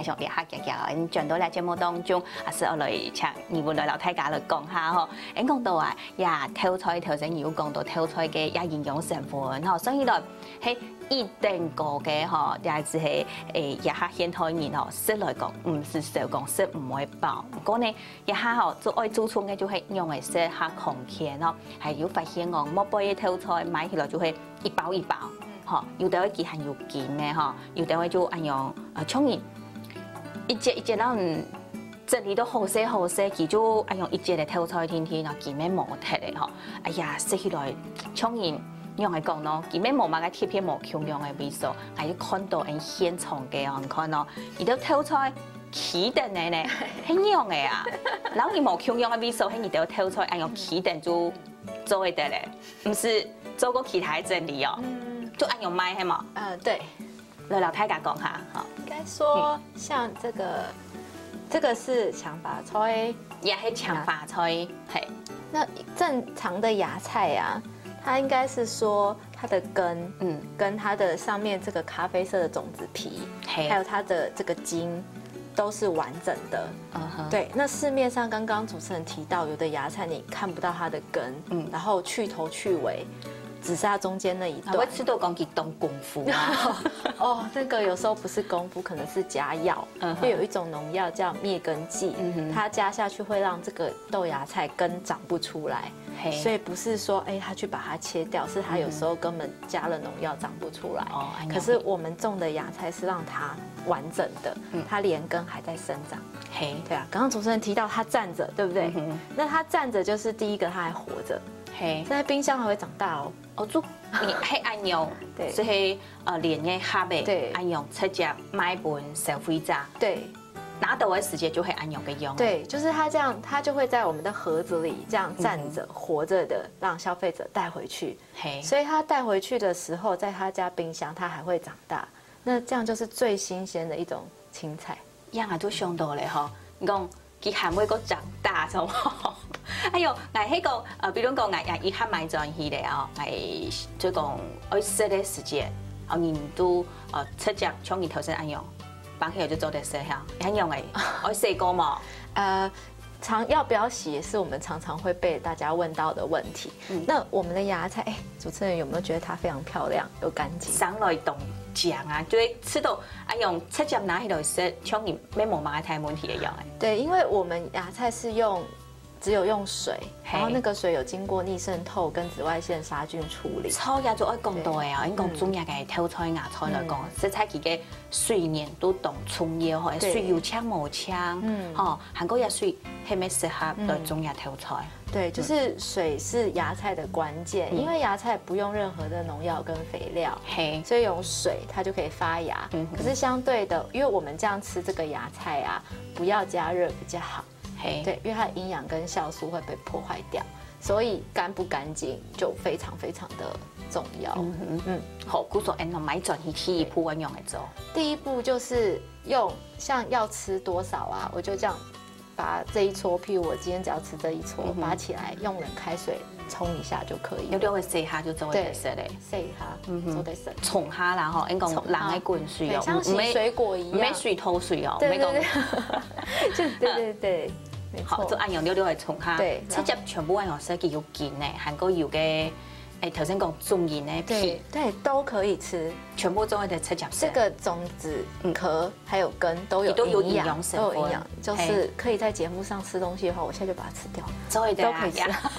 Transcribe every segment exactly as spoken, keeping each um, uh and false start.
想這下遽遽，嗯，轉到這節目當中，啊，係愛來請你們來摎大家來講下吼。嗯，講到啊，呀，豆菜頭先有講到豆菜个呀營養成分吼，所以呢，係一定過个吼，也係係，誒，這下現代人吼，食來講，毋係少講，食毋會飽。毋過呢，這下吼，最愛注重个就係仰仔食較康健吼，還有發現哦，莫買个豆菜買起來就係一包一包。 吼，有兜个佢還有筋个吼，有兜个就恁樣，呃，像人一節一節，然後整理到好勢好勢，佢就恁樣一節个豆菜定定，然後筋也無忒个吼。哎呀，食起來像人仰仔講呢，佢也無麼个特別無共樣个味素，還有看到恁現場个哦，你看哦，佢兜豆菜起等个呢，係仰仔啊，然後佢無共樣个味素，係佢兜豆菜恁樣起等就做會得咧，毋係做過其他个整理哦。嗯，就恁樣賣係無？嗯，對。 來摎大家講下，吼。應該說，像這個，這個是長發菜，也係長發菜，嘿。那正常的芽菜啊，它應該是說它的根，嗯，跟它的上面這個咖啡色的種子皮，嘿，還有它的這個莖，都是完整的。嗯哼，對，那市面上剛剛主持人提到，有的芽菜你看不到它的根，嗯，然後去頭去尾，只剩下中間那一段。啊，會試著講佢當功夫啊。哦，那個有時候不是功夫，可能是加藥，嗯哼，就有一種農藥叫滅根劑，嗯哼，它加下去會讓這個豆芽菜根長不出來。嘿，所以不是說，哎，他去把它切掉，是他有時候根本加了農藥長不出來。哦，恁樣。可是我們種的芽菜是讓它完整的，嗯，它連根還在生長。嘿，對啊，剛剛主持人提到它站著，對不對？嗯哼，那它站著就是第一個，它還活著。嘿，在冰箱還會長大哦。哦，就你係恁樣，對，所以呃，連个合个，對，恁樣直接賣分消費者。對，拿到个時節就係恁樣个樣。對，就是它這樣，它就會在我們的盒子裡這樣站著，嗯哼，活著的，讓消費者帶回去。嘿，所以他帶回去的時候，在他家冰箱，它還會長大。那這樣就是最新鮮的一種青菜。樣啊，就想到咧吼，你講佢還會再長大，知無？哎喲，𠊎係講，呃，比如講，𠊎，𠊎一下買轉去咧哦，𠊎就講愛食个時節，哦，你都，呃，直接像你頭先恁樣，放起來就做得食哈，恁樣誒，愛洗過無？呃，常，要不要洗也是我們常常會被大家問到的問題。嗯。那我們的芽菜，哎，主持人有沒有覺得它非常漂亮又乾淨？生來當靚啊，就會試著，哎喲，直接拿起來食，像你 乜無麼个大問題个樣誒。對，因為我們芽菜是用，只有用水，嘿，然後那個水有經過逆滲透跟紫外線殺菌處理。著，也就愛講到誒哦，對，應該講種這个豆菜、芽菜來講，嗯，實在佢个水源都當重要吼，對，水有淨無淨，嗯，吼，還過這水係毋係適合來種這豆菜。嗯。 對，就是水是芽菜的關鍵，嗯，因為芽菜不用任何的農藥跟肥料，嘿，所以用水它就可以發芽。嗯哼。可是相對的，因為我們這樣吃這個芽菜啊，不要加熱比較好。嘿，對，因為它的營養跟酵素會被破壞掉，所以乾不乾淨就非常非常的重要。嗯哼，嗯，好，故所恁樣買轉去第一步愛仰般做？第一步就是用，像要吃多少啊，我就這樣 把這一撮，譬如我今天只要吃這一撮，嗯哼，拔起來用冷開水沖一下就可以了。用熱个水下就做得食咧。對，水下，嗯哼，做得食。沖下啦吼，應該講冷个滾水哦，對，像洗水果一樣。毋係，毋係水頭水哦，對，毋係講，對，對。就，對，對，對，沒錯。好，就恁樣熱熱个沖下，對，直接全部恁樣食，佢有筋呢，還過有个，誒，頭先講種仁个皮，對，對，都可以吃。全部做得直接食。這個種子、嗯，殼 還有根都有營養，佢都有營養成分。都有營養，就是可以在節目上吃東西的話，我現在就把它吃掉。做得啊，都可以吃。呀。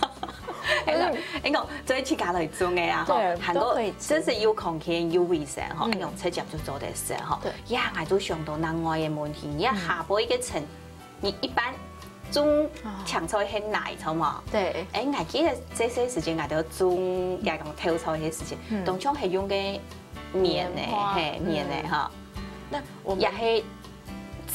係啦，應該做得自家來種个啊，吼，對，還過都可以吃。真係又康健又衛生吼，嗯。恁樣直接就做得食吼。對。呀，𠊎就想到另外个問題，你下背个層，你一般種青菜係泥，著無？對。誒，𠊎記得這些時間，𠊎都種，也講豆菜个時間，嗯。當像係用个 棉的，棉花，嘿，棉的，嗯。哈。那我們也係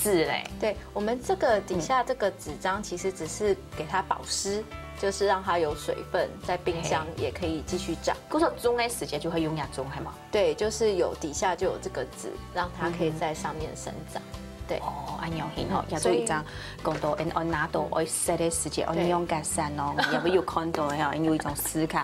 紙嘞。對，我們這個底下這個紙張其實只是給它保濕，嗯。就是讓它有水分，在冰箱也可以繼續長。嘿。故所種个時節就會用這種，係無？對，就是有底下就有這個紙，讓它可以在上面生長。嗯。對。哦，恁樣形吼，嗯，也做一張，所以講到，嗯，𠊎拿到愛食个時節，愛，對。用个時節哦，也會有看到个吼，有一種思考。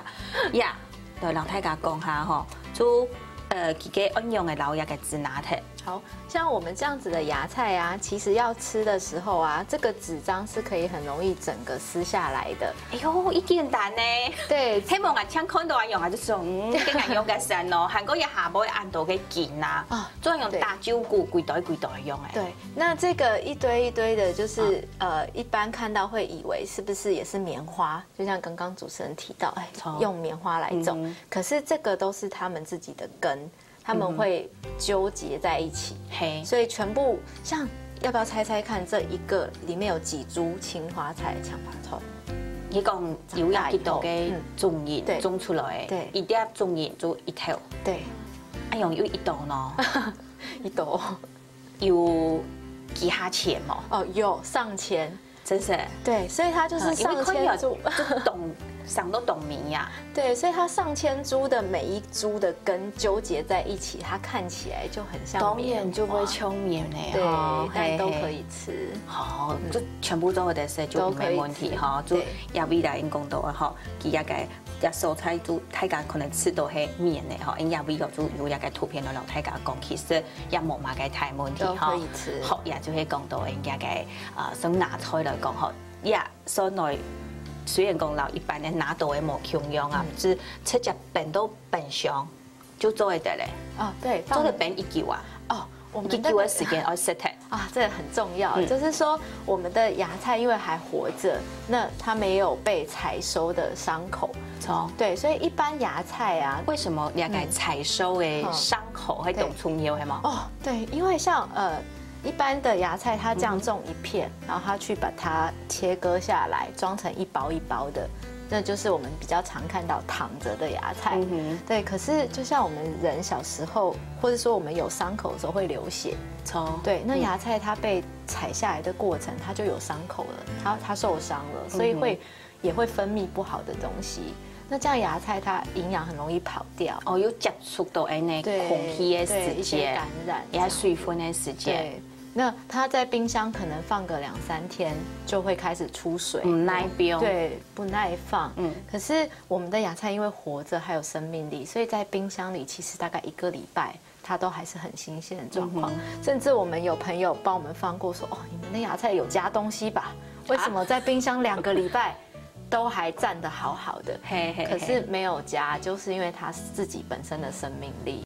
呀， 來，摎大家講下吼，就，呃，佢个恁樣个摎這个紙拿忒，好像我们这样子的芽菜啊，其实要吃的时候啊，这个纸张是可以很容易整个撕下来的。哎呦，一点难呢。对，希望啊，像看到啊用啊，就说嗯，跟俺用个山哦，韩国也下不会按到个紧啊，啊做用大酒股，几袋几袋用哎。对，那这个一堆一堆的，就是、呃，一般看到会以为是不是也是棉花？就像刚刚主持人提到，哎，错用棉花来种，可是这个都是他们自己的根，他们会纠结在一起，嘿，所以全部像要不要猜猜看，这一个里面有几株青花菜、青花菜？你讲有一个个种对种出来，对一粒种子就一头，对，哎呦，有一朵呢，一朵有几下钱哦，哦，有上千，真是。对，所以它就是嗯因为上千株，看了就懂，想都懂名呀。对，所以它上千株的每一株的根纠结在一起，它看起来就很像当棉花然就会秋眠呢，对哈，但都嘿嘿可以吃。好，就全部都有得食，就都可以没问题吃哈。就对亚比来因讲到的哈，佢也个也所在就大家可能吃到係面的哈，因为亚比有就有一个图片了，大家讲其实也无么个大问题哈。都可以吃好，也就係讲到人家个呃，从芽菜来讲哈，也所以虽然讲老一般的拿到的无共样啊，是直接冰到冰箱就做得得嘞，哦，对，放做得冰一久啊。哦，我一们那个久的时间要食忒。啊，这个很重要，就是说我们的芽菜因为还活着，那它没有被采收的伤口，从对，所以一般芽菜啊，为什么了解采收的伤口会懂重要，系吗？哦，对，因为像呃一般的芽菜，它这样种一片，然后它去把它切割下来，装成一包一包的，那就是我们比较常看到躺着的芽菜。嗯哼对，可是就像我们人小时候，或者说我们有伤口的时候会流血，从对，那芽菜它被采下来的过程，它就有伤口了，它它受伤了，所以会、也会分泌不好的东西。那这样芽菜它营养很容易跑掉。哦，有接触到安尼对空气的对一些时间感染，也水分的时间，对，那它在冰箱可能放个两三天就会开始出水，嗯，耐冰。对，不耐放。嗯嗯，可是我们的芽菜因为活着还有生命力，所以在冰箱里其实大概一个礼拜。它都还是很新鲜的状况，甚至我们有朋友帮我们放过说，哦，你们的芽菜有加东西吧？为什么在冰箱两个礼拜都还站得好好的？嘿嘿嘿可是没有加，就是因为它自己本身的生命力。